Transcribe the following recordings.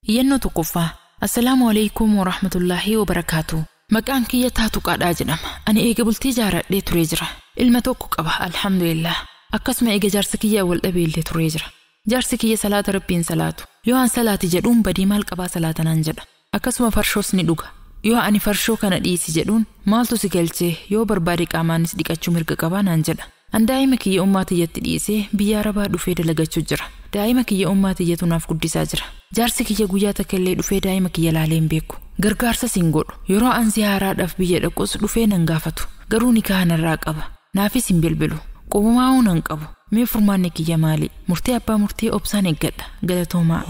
Iyyannoo tokkoffaa. Assalaamu alaikum warahmatullaahi wabarakaatu. Maqaan kiyya Taatu Qaadhaa jedhama. Ani eega bultii jaaradhee turee jira. Ilma tokko qaba, alhamdulillah. Akkasuma eega jaarsa kiyya wal dhabee illee turee jira. Jaarsi kiyya salaata Rabbiin salaatu. Yoo an salaati jedhuun badii maal qabaa salaata naan jedha. Akkasuma farshoos ni dhuga. Yoo ani farshoo kana dhiisi jedhuun maaltu si galchee, yoo barbaade qaamaanis dhiqachuu mirga qabaa naan jedha. An daa'ima kiyya ummaa tiyyatti dhiisee biyya Arabaa dhufee dalagachuu jira. Daa'ima kiyya ummaa tiyyatu naaf guddisaa jira. Jaarsi kiyya guyyaa takka illee dhufee daa'ima kiyya laalee hin beeku. Gargaarsas hin godhu. Yeroo an ziyaaraadhaaf biyya dhaqus dhufee nan gaafatu. Garuu nikaa narraa qaba. Naafis hin bilbilu. Qubumaa'uu nan qabu. Mee furmaanni kiyya maali? Murtii abbaa murtii obsaan eeggadha. Galatoomaa.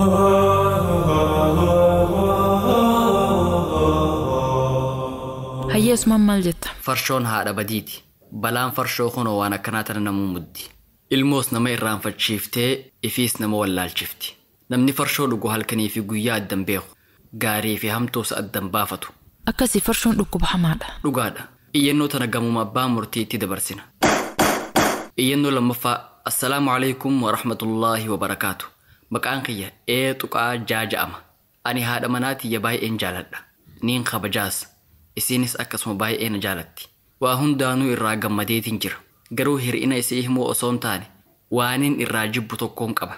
Hayyee Usmaan, maal jetta? Farshoon haadha badiiti. Balaan farshoo kunoo waan akkanaa tana namuu muddi. Ilmoos nama irraanfachiiftee ifiis nama wallaalchifti. Namni farshoo dhugu halkanii fi guyyaa addan beeku. Gaarii fi hamtuus addan baafatu. Akkasii, farshoon dhukkuba hamaadha. Dhugaadha. Iyyannoo tana gamuma abbaa murtiitti dabarsina. Iyyannoo lammaffaa. Assalaamu alaikum wa rahmatullaahi wa barakaatu. Maqaan kiyya ee tuqaa jaaja'ama. Ani haadha manaa tiyya baay'een jaaladha. Niin kabajaas. Isiinis akkasuma baay'ee na jaalatti. Waa hundaanuu irraa gammadeetiin jira. Garuu hir'ina isii himuu osoo hin taane waanin irraa jibbu tokkoon qaba.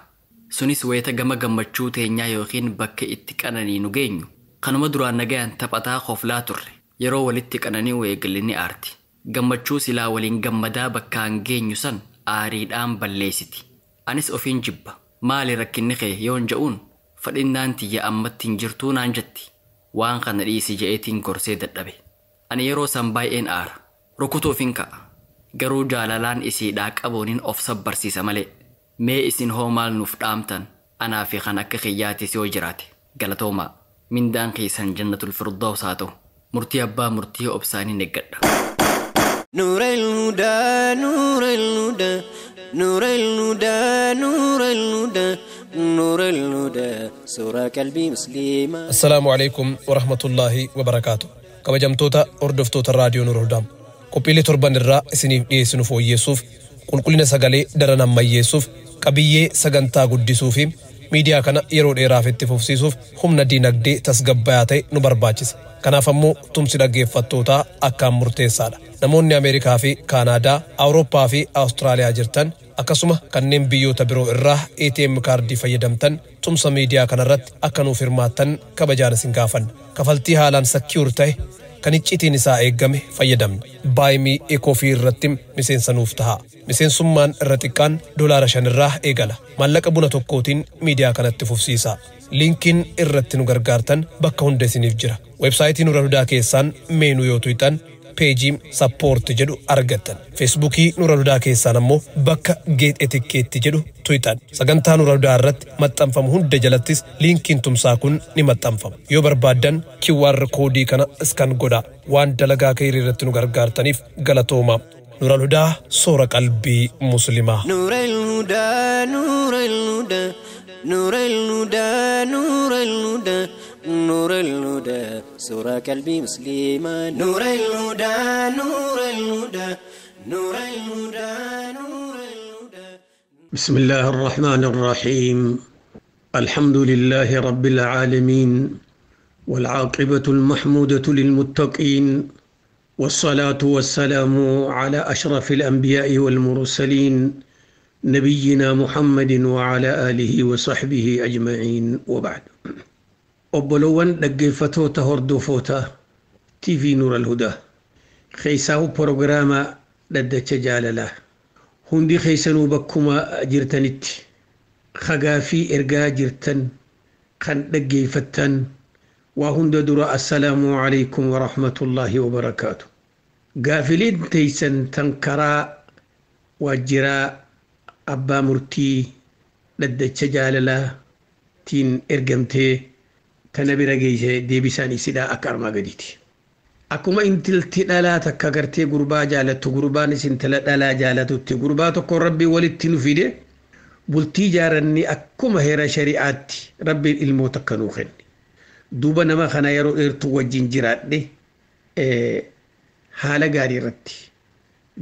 Sunis wayita gama gammachuu teenyaa yookiin bakka itti qananii nu geenyu. Kanuma duraan nagayaan taphataa koflaa turre. Yeroo walitti qananii eegalle ni aarti. Gammachuu silaa waliin gammadaa bakkaan geenyu san aariidhaan balleessiti. Anis ofiin jibba. Maali rakkinni kee yoon ja'uun, fadhinnaan tiyya ammatti hin jirtuu naan jetti. Waan kana dhiisi je'eetiin gorsee dadhabe. Ani yeroo san baay'een aara. Rukutuufin ka'a. Garuu jaalalaan isiidhaa qabuunin of sabbarsiisa malee. Mee isin hoo maal nuuf dhaamtan? Anaa fi kan akka kiyyaatis yoo jiraate. Galatoomaa. Mindaan keessan jannatul firdaus haa ta'u. Murtii abbaa murtii obsaaniin eeggadha. نور الهدى، نور الهدى، نور الهدى، نور الهدى، نور الهدى، سورة قلبي مسلمة. Assalaamu alaikum warahmatullaahi wabarakaatu. Kabajamtoota hordoftoota raadiyoo Nuur Hudaa. Qophiilee torban irraa isiniif dhiyeessinu fooyyeessuuf, qulqullina sagalee daran ammayyeessuuf, qabiyyee sagantaa guddisuu fi miidiyaa kana yeroo dheeraaf itti fufsiisuuf humna diinagdee tasgabbayaa ta'e nu barbaachisa. Kanaaf ammoo tumsi dhaggeeffattootaa akkaan murteessaadha. Namoonni Ameerikaa fi Kaanaadaa, Awurooppaa fi Awustiraaliyaa jirtan, akkasuma kanneen biyyoota biroo irraa ATM kaardii fayyadamtan, tumsa miidiyaa kanarratti akka nuuf hirmaattan kabajaan isin gaafanna. Kafaltii haalaan secure ta'e kan iccitiin isaa eeggame fayyadamna. Buy Me a Coffee irratti miseensa nuuf taha. Miseensummaan irra xiqqaan $5 irraa eegala. Maallaqa buna tokkootiin miidiyaa kanatti fufsiisa. Liinkiin irratti nu gargaartan bakka hunda isiniif jira. Weebsaayitii Nuura Hudaa keessaan menu yoo tuqxan peejii support jedhu argattan. Feesbuukii Nuura Hudaa keessaan ammoo bakka Get a Ticket jedhu tuqxan. Sagantaa Nuura Hudaa irratti maxxanfamu hunda jalattis liinkiin tumsaa kun ni maxxanfama. Yoo barbaaddan QR koodii kana scan godhaa. Waan dalagaa kee irratti nu gargaartaniif galatooma. Nuura Hudaa, soora qalbii Muslimaa. نور الهدى، نور الهدى، نور الهدى، نور الهدى، نور الهدى، سورة قلبي مسلمة. نور الهدى، نور الهدى، نور الهدى، نور الهدى. بسم الله الرحمن الرحيم. الحمد لله رب العالمين، والعاقبة المحمودة للمتقين، والصلاة والسلام على أشرف الأنبياء والمرسلين، نبينا محمد وعلى آله وصحبه أجمعين، وبعد. Obbolowwan dhaggeeffatoota, hordoftoota TV Nuur al-Hudaa, keessaa'u proogiraama dhaddacha jaalalaa, hundi keessanuu bakkuma jirtanitti kagaa fi ergaa jirtan kan dhaggeeffattan, waa hunda dura assalaamu alaykum warahmatullaahi wabarakaatu. Gaafileen teeysan tan karaa waajjiraa abbaa murtii dhaddacha jaalalaa tiin ergamtee tana bira geeyse, deebisaan isidhaa akka armaa gadiiti. Akkuma intalti dhalaa takka gartee gurbaa jaalattu, gurbaanis intala dhalaa jaalatutti, gurbaa tokko Rabbi walitti nu fide, bultii jaaranni, akkuma heera shari'aatti Rabbiin ilmoo takka nuu kenne. Duuba nama kana yeroo dheertuu wajjin jiraadhe haala gaarii irratti.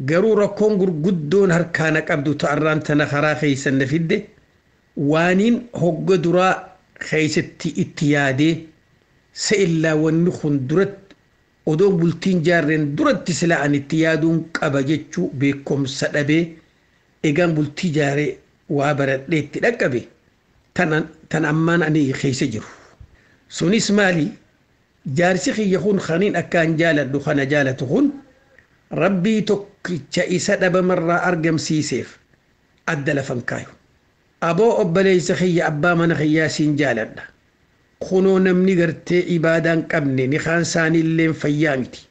Garuu rakkoon gurguddoon harkaana qabdu ta'arraan tana karaa keeysan na fidde, waaniin hogga duraa Keessatti itti yaadee sa'illaa wanni kun duratti odoo bultiin jaarreen duratti silaa ani itti yaaduun qaba jechuu beekumsa dhabee egaan bultii jaaree waa baradhee itti dhaqqabe tan ammaan ani keessa jiru. Sunis maali? Jaarsi kiyya kun kaniin akkaan jaaladhu kana jaalatu kun rabbii tokkicha isa dhabamarraa argamsiiseef adda lafan kaayu. Aboo obboleessa kiyya, abbaa mana kiyyaa, siin jaaladha. Kunoo namni gartee ibaadaan qabne nikaan isaaniillee fayyaa miti.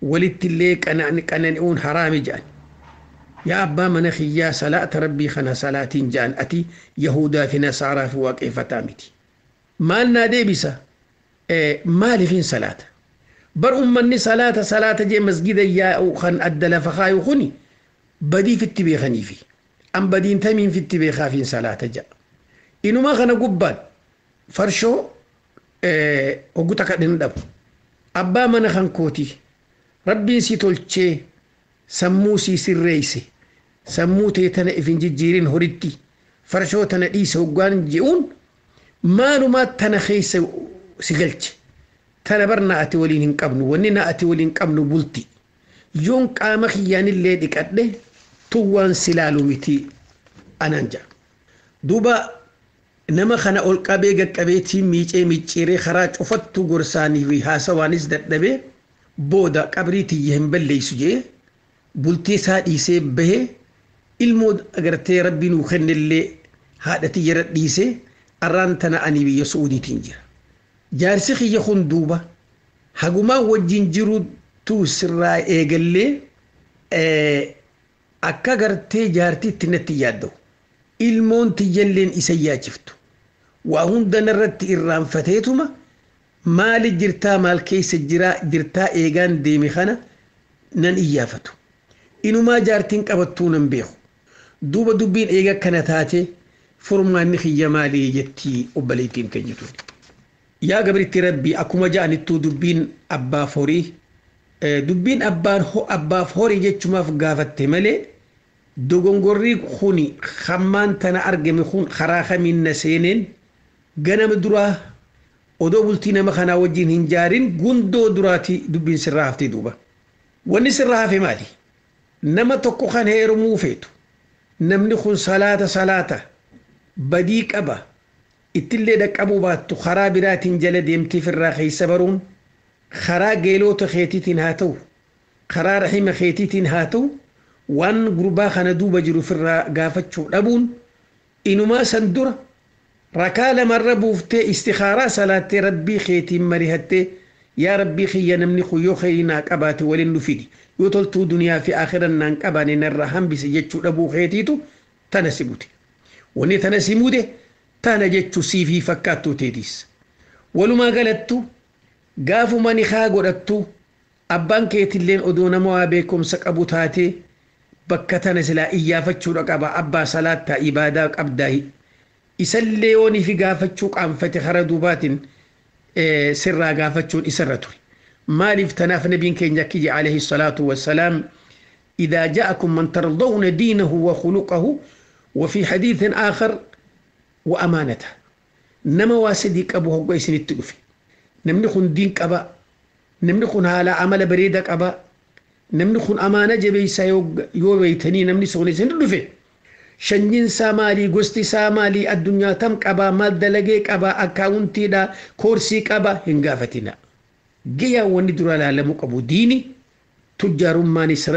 Walittillee qanani'uun haraami jedhan. Yaa abbaa mana kiyyaa, salaata rabbii kana salaatiin jedhan, ati Yahudaa fi Nasaaraa fi waaqeffataa miti. Maal naa deebisa? Maaliifin salaata? Bar ummanni salaata salaata jee masgida yaa'u kan adda lafa kaayu kuni badii fitti beekaniifi. An badiin tamiin fitti beekaafiin salaata jedha. Inuma kana gubbaan farshoo hoggu takka hin dhabu. Abbaa mana kan kooti rabbiin si tolchee sammuu si sirreeyse, sammuu tee tana ifin jijjiirin, horitti farshoo tana dhiise hoggaan je'uun, maalumaa tana keessa si galche? Tana bar na ati waliin hin qabnu, wanni na ati waliin qabnu bulti. Yoon qaama kiyyaanillee dhiqadhe tun waan si laalu miti anaan jedha. Duuba nama kana ol qabee gaqqabeetiin miicee micciiree karaa cufattu gorsaanii fi haasawaanis dadhabee booda qabrii tiyya hin balleessu jee bultii isaa dhiisee bahee, ilmoo agartee rabbii nuu kennellee haadha tiyya dhiisee arraan tana ani biyya Suudiitiin jira. Jaarsi kiyya kun duuba hagumaan wajjin jirutu sirraa eegallee akka gartee jaartiitti natti yaadda'u. Ilmoon tiyyalleen isa yaachiftu. Waa hunda narratti irraanfateetuma maali jirtaa, maal keessa jiraa jirtaa, eegaan deeme kana nan iyyaafatu. Inumaa jaartiin qabattuu nan beeku. Duuba dubbiin eega kana taate furmaanni kiyya maalii jettii obboleettiin keenya tuni. Yaa gabriitti rabbii, akkuma ja'anittuu dubbiin abbaaf horii, dubbiin abbaan abbaaf horii jechumaaf gaafatte malee, dogongorrii kuni hammaan tana argame kun karaa kamiin na seeneen? Ganama duraa odoo bultii nama kanaa wajjin hin jaarin gundoo duraati dubbiin sirraa haftee duuba. Wanni sirraa hafe maali? Nama tokko kan heerumuu feetu, namni kun salaata salaata badii qaba, ittillee dhaqqabuu baattu karaa biraatiin jala deemteef irraa keessa baruun, karaa geelota keetiitiin haa ta'u, karaa rahima keetiitiin haa ta'u, waan gurbaa kana duuba jiru ofirraa gaafachuu dhabuun, inumaa san dura rakaa lamarra buuftee istikaaraa salaattee rabbii keetiin marihattee, yaa rabbii kiyya, namni kun yoo khayrii naa qabaate waliin nu fidi, yoo toltuu duniyaa fi akhiran naan qabaane narraa hambise jechuu dhabuu keetiitu tana si bute. Wanni tana si mude tana jechuu siifii fakkaattuu teetiis. Walumaa galattu gaafuma nikaa godhattu abbaan keetilleen odoo nama waa beekumsa qabu taatee bakka tana silaa iyyaafachuudha qaba. Abbaa, salaattaa, ibaadaa qabdaa? Isallee yoonii fi gaafachuu qaanfate kara duubaatiin sirraa gaafachuun isarra ture. Maaliif? Tanaaf nabiin keenya akki jedhe alayhi salaatu wassalaam: إذا جاءكم من ترضون دينه وخلقه، وفي حديث آخر وأمانته. Nama waa sadii qabu hogga isinitti dhufe, namni kun diin qaba, namni kun haala amala bareeda qaba, namni kun amaana jabeeysaa yoo beeytanii namni sun isin dhufe, shanyiin isaa maalii, gosti isaa maalii, addunyaa tam qabaa, maal dalagee qabaa, akkaawuntiidha, koorsii qaba hin gaafatina. Gayaan wanni dura ilaalamuu qabu diini. Tujjaarummaanis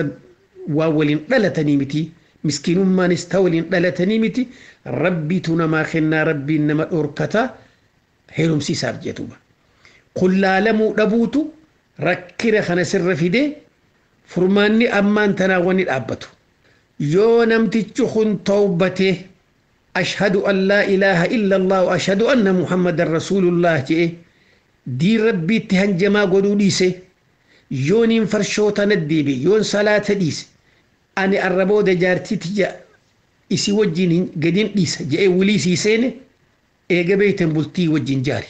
waa waliin dhalatanii miti, miskiinummaanis ta waliin dhalatanii miti. Rabbiitu namaa kennaa, rabbiin nama dhorkata heerumsiisaaf jedhuba. Kun laalamuu dhabuutu rakkina kana sirra fidee. Furmaanni ammaan tanaa wanni dhaabbatu, yoo namtichi kun tawbatee ashhadu an laa ilaaha illa allah wa ashhadu anna muhammadan rasuulullah jedhe, diin rabbiitti hanjamaa godhuu dhiise, yooniin farshoo tana deebi, yoon salaata dhiise, ani arrabooda jaartii tiyya isii wajjin gadin dhiisa jedhee wulii sii seene, eega beeytan bultii wajjin jaari,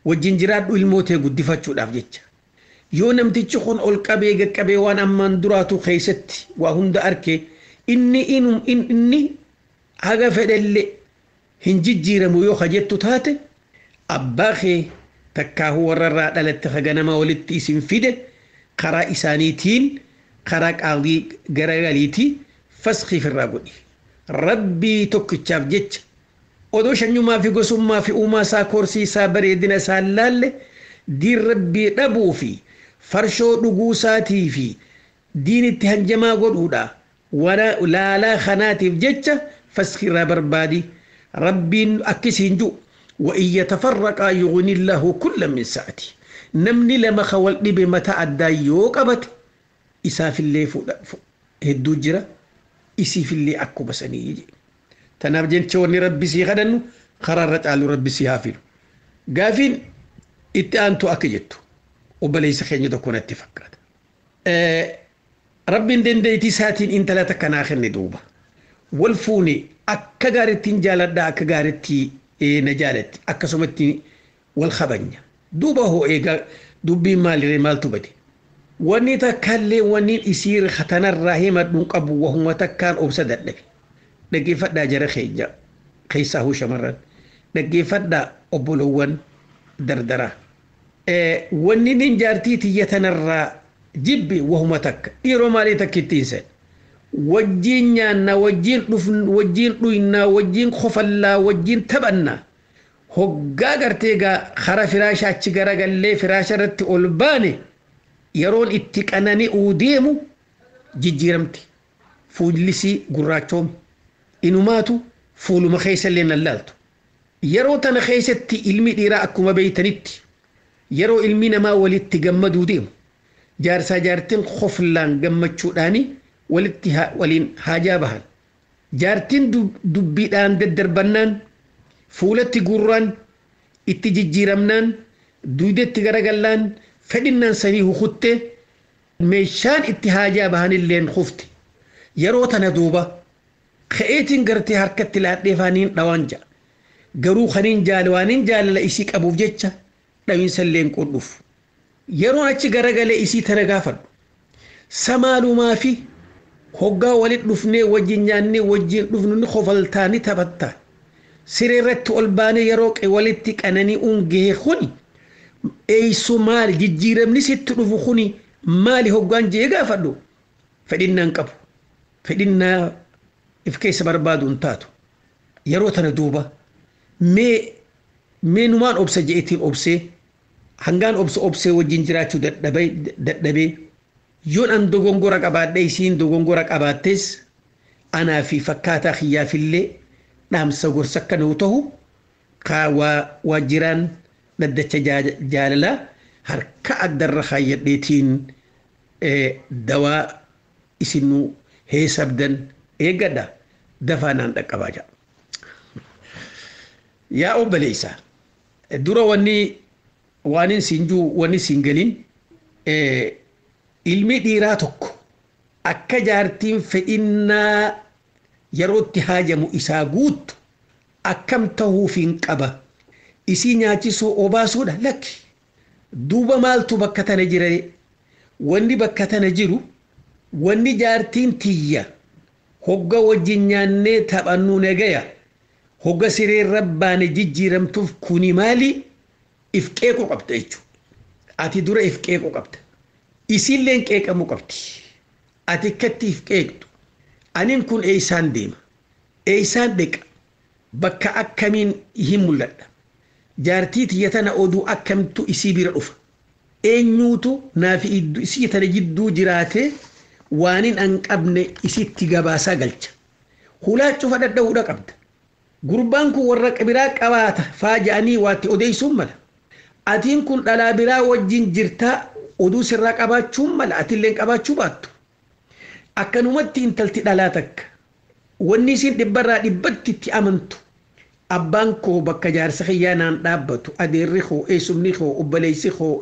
wajjin jiraadhu ilmootee guddifachuudhaaf jecha. Yoo namtichi kun ol qabee gaqqabee waan ammaan duraatu keessatti waa hunda arke, inni inni haga fedhellee hin jijjiiramu yoo kajettu taate. Abbaa kee takkaahuu warrarraa dhalatte haganama walitti isin fide karaa isaaniitiin karaa qaadii garagaliitii faskii firraa godhi. Rabbii tokkichaaf jecha odoo shanyummaa fi gosummaa fi uumaa isaa korsii isaa bareedina isaa laalle diin rabbii dhabuu fi farshoo dhuguu isaatii fi diin itti hanjamaa godhuudha. Wala laalaa kanaatiif jecha faskii irraa barbaadi. Rabbiin akkasiin jiru. وإن يتفرقا يغني الله كل من سعته. نمني لما خول دبي متى أدى يوقبت إساف اللي هدو جرا إسيف اللي أكو بسني يجي تناب جنت وني ربي سي غدنو قرارت على ربي سي هافلو قافين إتأنتو أكجتو وبليس خيني دكونا اتفقات ربي دنديتي ساتين انت لا تكناخن دوبا والفوني أكا غارتين جالدا أكا غارتي na jaalatti akkasumatti wal kabanya duuba hoo eegaa dubbiin maaliree maaltu bade wanni takkallee wanni isii tanarraa himadhuun qabu wahuma takkaan obsa dadhabe dhaggeeffadhaa jara keenya keessaa huu shamarran dhaggeeffadhaa obbolowwan dardaraa wanni nin jaartii tiyya tanarraa jibbi wahuma takka dhiiroo maalii takka ittiin sen wajjiin nyaanna wajjiin dhufn wajjiin dhuynaa wajjiin kofallaa wajjiin taphannaa hoggaa gartee gaa kara firaasha achi garagallee firaasha irratti ol baane yeroon itti qanani'uu deemu jijjiiramti fuullisii gurraachoomi inumaatu fuuluma keessallee nan laaltu yeroo tana keessatti ilmi dhiiraa akkuma beeytanitti yeroo ilmi namaa walitti gammaduu deemu jaarsaa jaartiin koflaan gammachuudhaanii walitti waliin haajaa bahan jaartiin dubbiidhaan daddarbannaan fuulatti gurraan itti jijjiiramnaan duudetti garagallaan fedhinnaan sanii hukutte meeshaan itti haajaa bahanilleen kufte yeroo tana duuba ka'eetiin gartee harkatti laadhee faaniin dhawaan ja'a garuu kaniin jaalawaaniin jaalala isii qabuuf jecha dhawiinsalleen qudhuuf yeroon achi garagalee isii tana gaafadhu samaalumaa fi hoggaa walit dhufnee wajjin nyaannee wajjin dhufnu ni kofaltaa ni taphattaa siree irratti ol baanee yeroo walitti qanani'uun gahe kuni eeysu maali jijjiiramni sitti dhufu kuni maali hoggaan jee gaafadhu fedhinnaan qabu fedhinnaa if keessa barbaadu hin taatu yeroo tana duuba mee mee numaan obsa je'etiin obsee hangaan obsa obsee wajjin jiraachuu dadhabee yoon an dogongora qabaadhe isiin dogongora qabaattes anaa fi fakkaataa kiyyaafillee dhaamsa gorsa akka nuu ta'u waajjiraan dhaddacha jaalalaa harka addarra kaayyadheetiin dawaa isinuu heesabdan eeggadha dafaa naan dhaqqabaa jedha. Yaa obboleessa dura wanni waanin siin jiru wanni siin galin ilmi dhiiraa tokko akka jaartiin fedhinnaa yerootti haajamu isaa guuttu akkam tahuuf hin qaba isii nyaachisuu obaasuudha lakki duuba maaltu bakka tana jira wanni bakka tana jiru wanni jaartiin tiyya hogga wajjin nyaannee taphannu nagaya hogga siree rabbaane jijjiiramtuuf kuni maali if qeequu qabda jechuudha ati dura if qeequu qabda isiilleen qeeqamuu qabdi ati akkatti if qeeqxu anin kun eeysaan deema eeysaan dheqa bakka akkamiin hin mul'adha jaartii tiyya tana oduu akkamtu isii bira dhufa eenyuutu naafi isii tana jidduu jiraate waanin an qabne isitti gabaasaa galcha hulaa cufa dhadha'uudha qabda gurbaan kun warra biraa qabaata faa ja'anii waatti odeessuun mala atiin kun dhalaa biraa wajjin jirtaa oduu sirraa qabaachuun mala atilleen qabaachuu baattu akkanumatti intalti dhalaa takka wanni isin dhibbarraa dhibbatti itti amantu abbaan koo bakka jaarsa kiyyaa naan dhaabbatu adeerri koo eessumni koo obboleessi koo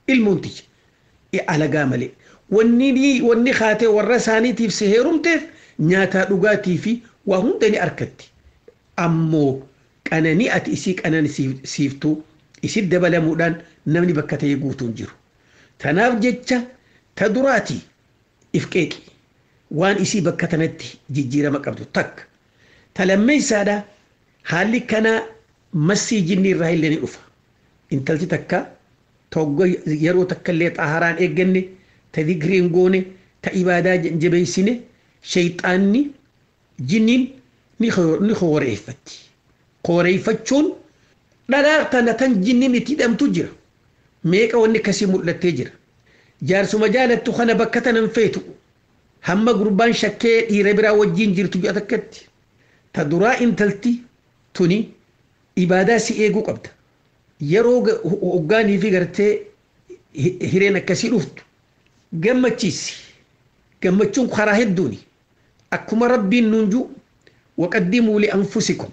ilmoon tiyya alagaa malee wanni wanni kaatee warra isaaniitiif si heerumteef nyaataa dhugaatii fi waa hunda ni arkatti ammoo qananii ati isii qanansiiftuu isii dabalamuudhaan namni bakka ta'e guutuun jiru. Tanaaf jecha ta duraati if qeeqi waan isii bakka tanatti jijjiirama qabdu takka. Ta lammeessaadha haalli kanaa massii jinni irraa illee ni dhufa. Intalti takka togga yeroo takka illee xaharaan eegganne, ta digriin goone, ta ibaadaa jabeessine, shayxaanni jinniin ni hooreeffatti. Hooreeffachuun dhalaa tana tan jinniin itti hidhamtu jira. Meeqa wanni akkasii mul'attee jira. Jaarsuma jaalattu kana bakka tanan feetu hamma gurbaan shakkee dhiira biraa wajjin jirtu ji'a takkatti. Ta duraa intalti tuni ibaadaa si eeguu qabda. Yeroo hoggaanii fi gartee hireen akkasii dhuftu gammachiisi. Gammachuun karaa hedduuni. Akkuma Rabbiin nuun jiru waqaddimuu li'anfusikum,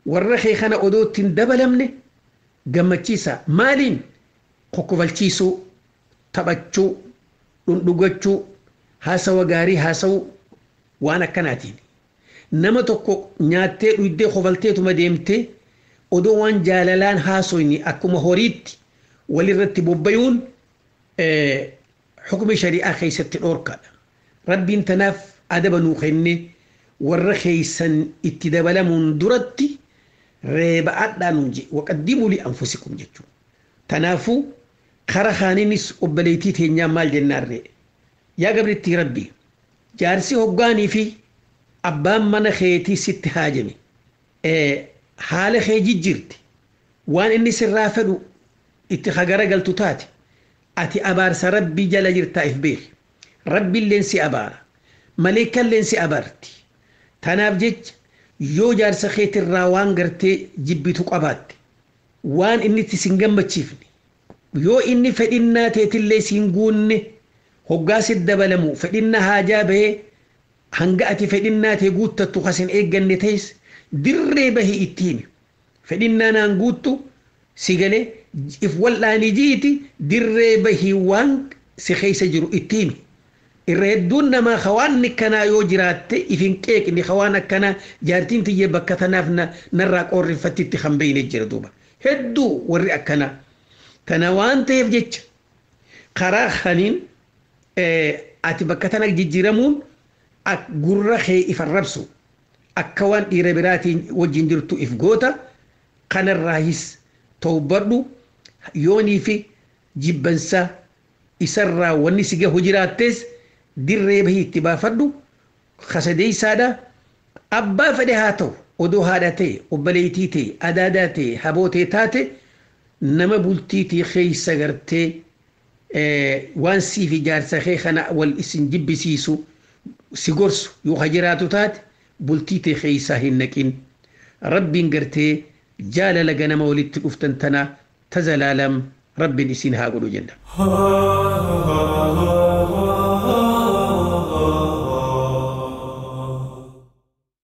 warra kee kana odoo ittiin dabalamne gammachiisa. Maaliin? Kokkofalchiisuu, taphachuu, dhundhugachuu, haasawa gaarii haasawuu, waan akkanaatiin. Nama tokko nyaattee dhuydee kofalteetuma deemtee odoo waan jaalalaan haasoyni akkuma horiitti walirratti bobbayuun hukmi shari'aa keessatti dhoorkaadha. Rabbiin tanaaf adaba nuu kenne, warra keeysan itti dabalamuun duratti reeba'adhaa nuun jedhe, waqaddimuu li anfusikum jechuudha. Tanaafuu kara kaaniinis obboleettii teenyaa maal jennaan ree? Yaa gabrittii Rabbi, jaarsi hoggaanii fi abbaan mana keetii sitti haajame, haala kee jijjiirte, waan inni sirraa fedhu itti hagara galtu taate, ati abaarsa Rabbii jala jirtaa if beeki. Rabbiilleen si abaara. Maleekalleen si abaarti. Tanaaf jecha yoo jaarsa keetirraa waan gartee jibbitu qabaatte, waan inni itti sin gammachiifne, yoo inni fedhinnaa teetillee siin guunne, hoggaa sit dabalamu fedhinna haajaa bahee hanga ati fedhinnaa tee guuttattu kasin eegganne ta'es, dirree bahii itti himi. Fedhinnaa naan guuttu si galee if wal'aanii jiiti, dirree bahii waan si keessa jiru itti himi. Irra hedduun namaa hawaan akkanaa yoo jiraatte if hin qeeqni, hawaan akkanaa jaartiin tiyyee bakka tanaaf narraa qorrifattitti kan beeyne jira duuba. Hedduu warri akkanaa. Tana waan ta'eef jecha karaa kaniin ati bakka tana jijjiiramuun gurra kee if arrabsu, akka waan dhiira biraatiin wajjin jirtu if goota, kanarraayis tawbadhu. Yoonii fi jibbansa isarraa wanni si gahu jiraattes, dirree bahii itti baafadhu. Kasadeeysaadha, abbaa fedhe haa ta'u, odoo haadha ta'e, obboleettii ta'e, adaadaa ta'e, habootee taate, nama bultiitii keeysa gartee waan siif ijaarsa kee kana wal isin jibbisiisu si gorsu yoo ha jiraatu taate, bultii ta'e keeysaa hin naqin. Rabbiin gartee jaalala ganama walitti dhuftan tana tazalaalam Rabbiin isin haa godhu jenna.